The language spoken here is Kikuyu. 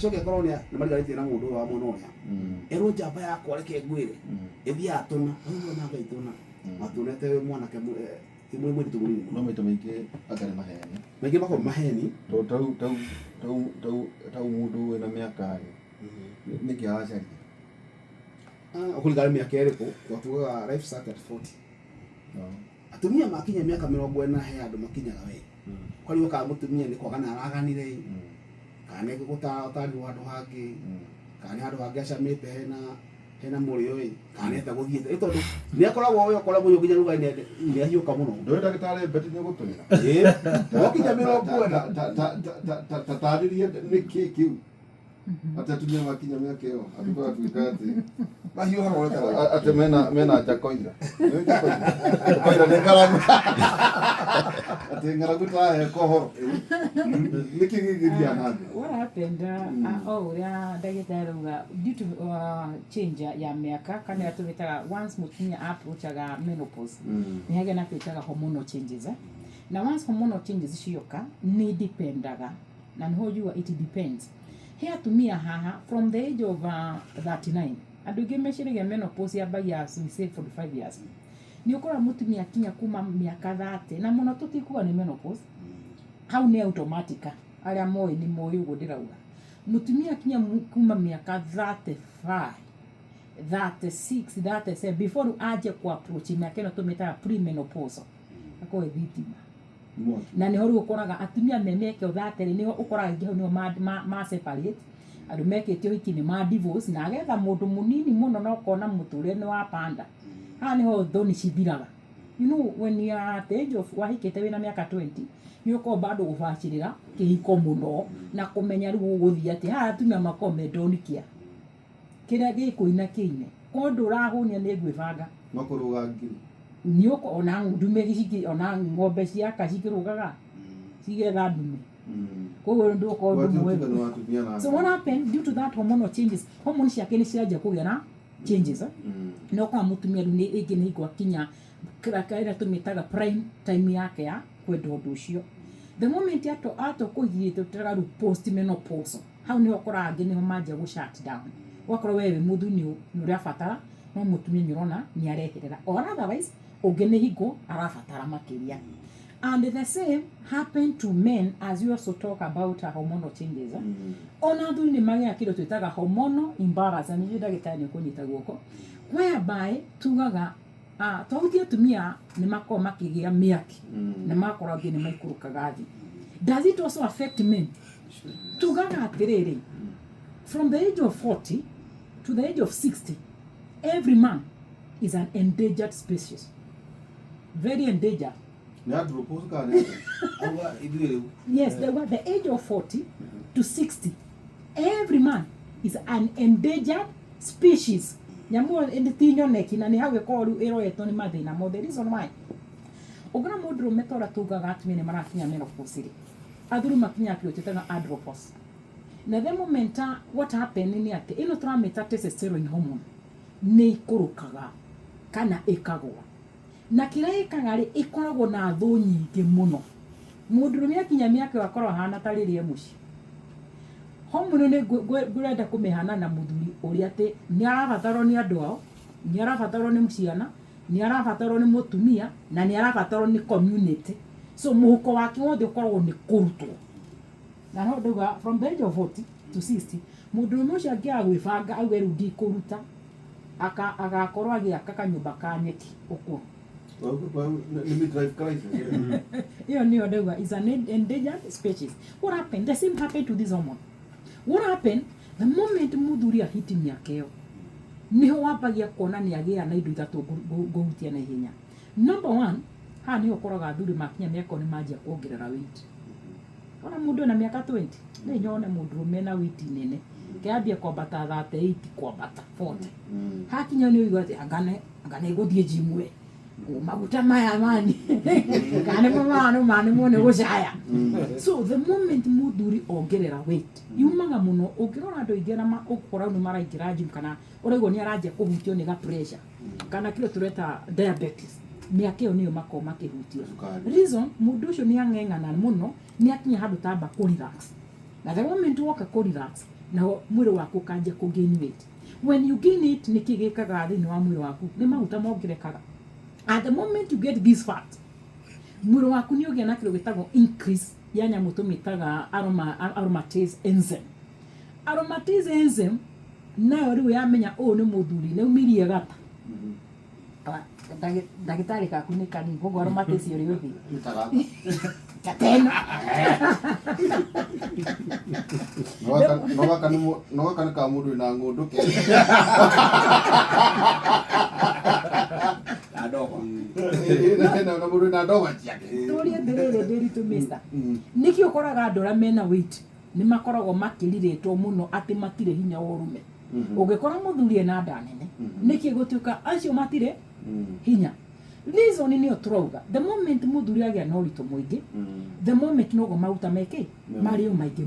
Acoke akorwo nĩ mariganĩtie na mũndũ ũyũ wa mwena ũrĩa erwo, "Njamba yakwa, reke ngwĩre, ĩthiaga tũna ũguo na Ngai tũna matuonete wĩ mwanake ti mwĩ mũirĩtu mũnini." No maita maingĩ anga nĩ maheni. Maingĩ makorwo maheni. Tondũ tau mũndũ wĩna mĩaka rĩ, nĩkĩ aracaria? Ah, ũkũringana nĩ mĩaka ĩrĩkũ. Twatugaga life start at 40. No. Atumia makinya mĩaka 40 he andũ makinyaga we kwarigwo kana mũtumia nĩ kwagana araganire, kana nĩ gũtarirwo handũ hangĩ, kana nĩ handũ hangĩ acamĩte hena mũrĩo ĩ, kana nĩ atĩa gũthiĩte ĩ, tondũ nĩ akoragwo we ũkora mũyũ nginya ruga nĩ ahiũka mũno. Ndũĩ ndagĩtarĩ Betty nĩ ũgũtwĩra. Ĩ, wakinya 40. Tatarĩrie nĩkĩ kĩu atĩ atumia makinya mĩaka ĩyo atĩ gũgatuĩka atĩ mahiũhaga ũrĩa ũtarĩ. Atĩ mena njakoira. Nĩ njakoira. Njakoira nĩ ng'aragu, atĩ ng'aragu tũrahe kohoro nĩkĩ gĩgĩthiaga na mbere? What happened, o ũrĩa ndagĩtarĩ arauga, due to change ya mĩaka kana ĩrĩa tũmĩtaga once mũtumia approachaga menopause, nĩ hagĩa na twĩtaga hormonal changes, eh? Na once hormonal changes cioka, nĩ dependaga na nĩho njuga it depends. He atumia haha from the age of 39, andũ aingĩ meciragia menopause yambagia, as we say, 45 years. Nĩ ũkora mũtumia akinya kuma mĩaka 30 na mũno, tũtikuga nĩ menopause hau, nĩ automatic. Arĩa moĩ nĩ moĩ ũguo ndĩrauga. Mũtumia akinya kuma mĩaka 35, 36, 37, before rĩu anjie ku approach mĩaka ĩno tũmĩtaga premenopausal, akorwo thitima. Mwaki. Na nĩho rĩu ũkoraga atumia me mĩaka ĩyo 30 rĩ, nĩho ũkoraga aingĩ hau nĩho ma separate. Andũ mekĩte ũhiki nĩ ma divorce na agetha mũndũ mũnini mũno na ũkona mũtũrĩre nĩ wa panda. Haha nĩho thoni cithiraga. When you are at the age of wahikĩte wĩna mĩaka 20, nĩ ũkorwo bado gũbacĩrĩra kĩhiko mũno na kũmenya rĩu ũgũthiĩ atĩa. Haha atumia makoragwo me ndonikia kĩrĩa gĩkũina kĩine ko ndũrahũnia nĩ ngwĩbanga. No kũrũga ngiri. Nĩ ũko ona ndume ona ng'ombe ciaka cikĩrũgaga cigetha ndume, koguo ndũkorwo ndũmwe. Ũtiganu wa atumia na So what happened, due to that hormonal changes, hormone ciake nĩ ciranjia kũgĩa na changes, eh? Na ũkora mũtumia rĩu nĩ rĩngĩ nĩ hingo akinya kĩrĩa tũmĩtaga prime time yake ya kwenda ũndũ ũcio. The moment ato kũigithia tũtĩraga rĩu post menopausal, hau nĩho ũkoraga angĩ nĩho manjia gũ shut down. Ũgakorwo we wĩ mũthuri nĩ ũrabatara, no mũtumia nĩ ũrona nĩ areherera, or otherwise ũngĩ nĩ hingo arabatara makĩria. And the same happen to men, as we also talk about hormonal changes, eh? Ona athuri nĩ magĩaga kĩndũ twĩtaga hormonal imbalance, na nĩcio ndagĩtarĩ nĩ ũkũnyita guoko, whereby tugaga twahutia atumia nĩ makoragwo makĩgĩa mĩaki na magakorwo angĩ nĩ maikũrũkaga thĩ. Does it also affect men? Tugaga atĩrĩrĩ, from the age of 40 to the age of 60, every man is an endangered species, very endangered. Nĩ andropause kana nĩ atĩa? Auga ithuĩ rĩu. Yes, the age of 40 to 60, every man is an endangered species. Nyamũ ĩyo ti nyoneki na nĩ hau ĩkorwo rĩu ĩroetwo nĩ mathĩna mothe. Reason why, ũngĩona mũndũrũme, ta ũrĩa tugaga atumia nĩ marakinya menopause rĩ, athuri makinyaga kĩndũ twĩtaga andropause. Na the moment what happen nĩ atĩ ĩno tũramĩta testosterone hormone nĩ ikũrũkaga kana ĩkagũa, na kĩrĩa ĩkaga rĩ, ĩkoragwo na thũ nyingĩ mũno. Mũndũrũme akinya mĩaka ĩyo akorwo ahana ta rĩrĩa e mũciĩ. Hormone nĩ ngũrenda kũmĩhana na mũthuri ũrĩa atĩ nĩ arabatarwo nĩ andũ ao, nĩ arabatarwo nĩ ciana, nĩ arabatarwo nĩ mũtumia, na nĩ arabatarwo nĩ community. So mũhuko wake wothe ũkoragwo nĩ kũrutwo. Na no ndauga from the age of 40 to 60, mũndũrũme ũcio angĩaga gwĩbanga auge rĩu ndikũruta, agakorwo agĩaka kanyũmba ka nyeki ũkũrũ. Nĩ midlife crisis. Ĩyo nĩyo ndauga is an endangered species. What happened, the same happened to this hormone. What happened, the moment mũthuri ahiti mĩaka ĩyo, nĩho wambagia kuona nĩ agĩa na indo ithatũ ngũhutia na ihenya. Number one, haha nĩho ũkoraga athuri makinya mĩaka ĩyo nĩ manjia kuongerera weight. Ona mũndũ ena mĩaka 20 nĩ nyone mũndũrũme na weight nene kĩambia kwambata 38 kwambata 40. Hakinya nĩ ũigua atĩ anga nĩ ngũthiĩ gym we, maguta maya mani kana nĩmo maya nĩmo nĩ gũcaya. So the moment mũthuri ongerera weight yumaga mũno, ũngĩrora andũ aingĩ na ũgũkora nĩ maraingĩra gym kana ũraigua nĩ aranjia kũhutio nĩ ga pressure kana kĩrĩa tũreta diabetes, mĩaka ĩyo nĩyo makoragwo makĩhutio. Cukari. Reason, mũndũ ũcio nĩ ang'eng'ana mũno, nĩ akinya handũ tamba kũ relax. Na the moment woka kũ relax, na mwĩrĩ waku ũkanjia kũ gain weight. When you gain it, nĩkĩ gĩkaga thĩinĩ wa mwĩrĩ waku? Nĩ maguta mongerekaga. At the moment you get this fat, mwĩrĩ waku nĩ ũgĩa na kĩndũ gĩtagwo increase ya nyamũ tũmĩtaga aromatase enzyme. Aromatase enzyme nayo rĩu yamenya ũyũ nĩ mũthuri, nĩ umirie gata. Ndagĩtarĩ kaku nĩ kanini, koguo aromatase ũrĩ ũthĩ gateno. No gaka nĩ ka mũndũ wĩna ng'ũndũ ke. Na ndogo. Na mũndũ wĩna ndogo ciake. Tũrie atĩrĩrĩ, ndĩritũ mister, nĩkĩ ũkoraga andũ arĩa mena weight nĩ makoragwo makĩrirĩtwo mũno atĩ matirĩ hinya wa ũrũme? Ũngĩkora mũthuri ena nda nene, nĩkĩ gũtuĩka acio matirĩ hinya? Reason nĩyo tũrauga, the moment mũthuri agĩa na ũritũ mũingĩ, the moment noguo maguta mekĩ marĩ o maingĩ.